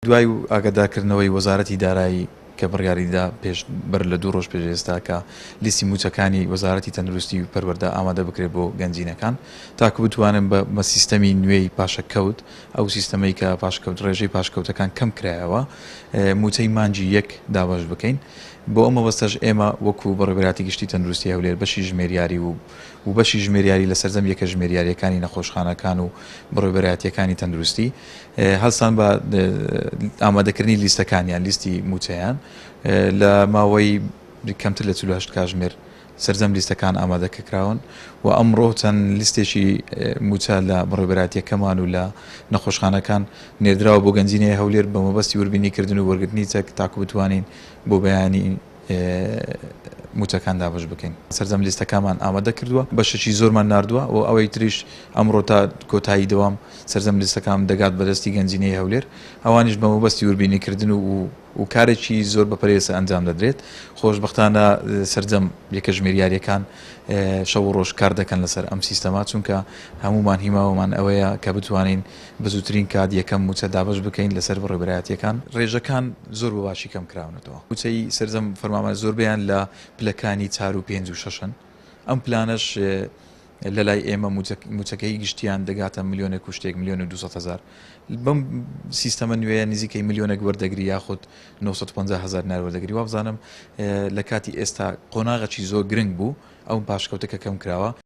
دوای ئاگادارکردنەوەی وەزارەتی دارایی کە بڕیاریدا پێش بەر لە دوو ڕۆژ پێش ئێستا کە لیستی مووچەکانی وەزارەتی تەندروستی و پەروەردە ئامادە بکرێت بۆ گەنجینەکان تاکو بتوانن بە سیستەمی نوێی پاشەکەوت ئەو سیستەمەی کە پاشکەوت ڕێژەی پاشکەوتەکان کەم کرایەوە مووچەی مانگی یەک دابەش بکەین. بۆ ئەو مەبەستەش ئێمە وەکو بەڕێوەبەرایەتی گشتی تەندروستی هەولێر بەشی ژمێریاری و و بەشی ژمێریاری لە سەرجەم یەکە ژمێریارییەکانی نەخۆشخانەکان و بەڕێوەبەرایەتییەکانی تەندروستی هەڵسان بە ئامادەکردنی لیستەکانیان لیستی مووچەیان لە ماوەی کەمتر لە 48 کاژمێر سەرجەم لیستەکان ئامادەکەکراون و ئەمڕۆ چەند لیستێکی مووچە لە بەڕێوەبەرایەتییەکەمان و لە نەخۆشخانەکان نێردراوە بۆ گەنجینەی هەولێر بە مەبەستی وردبینیکردن و وەرگرتنی چەک تاکو بتوانین بۆ بەیانی مووچەکان دابەش بکەین. سەرجەم لیستەکانمان ئامادە کردووە، بەشێکی زۆرمان ناردووە و ئەوەی تریش ئەمڕۆ تا کۆتایی دەوام سەرجەم لیستەکان دەگات بە دەستی گەنجینەی هەولێر، ئەوانیش بە مەبەستی وردبینیکردن و و کارێکی زۆر بەپەلەی لەسەر ئەنجام دەدرێت، خۆشبەختانە سەرجەم یەکە ژمێریارییەکان شەو و ڕۆژ کار دەکەن لەسەر ئەم سیستەمە، چونکە هەموومان هیماومان ئەوەیە کە بتوانین بە زووترین کات یەکەم مووچە دابەش بکەین لەسەر بەڕێوەبەرایەتییەکان. ڕێژەکان زۆر بە باشی کەم کراونەتەوە. مووچەی سەرجەم فەرمانبەران زۆربەیان لە پلەکانی چار و پێنج و شەشن، ئەم پلانەش لەلای ئێمە مووچەکەی گشتیان دەگاتە ملیۆنێک و شتێک، ملیۆن و 200 هەزار. بەم سیستەمە نوێیە نزیکەی ملیۆنێک وەردەگری یاخود 950 هەزار دینار وەردەگری. وابزانم لە کاتی ئێستا قۆناغێکی زۆر گرنگ بوو ئەو پاشکەوتە کە کەم کراوە.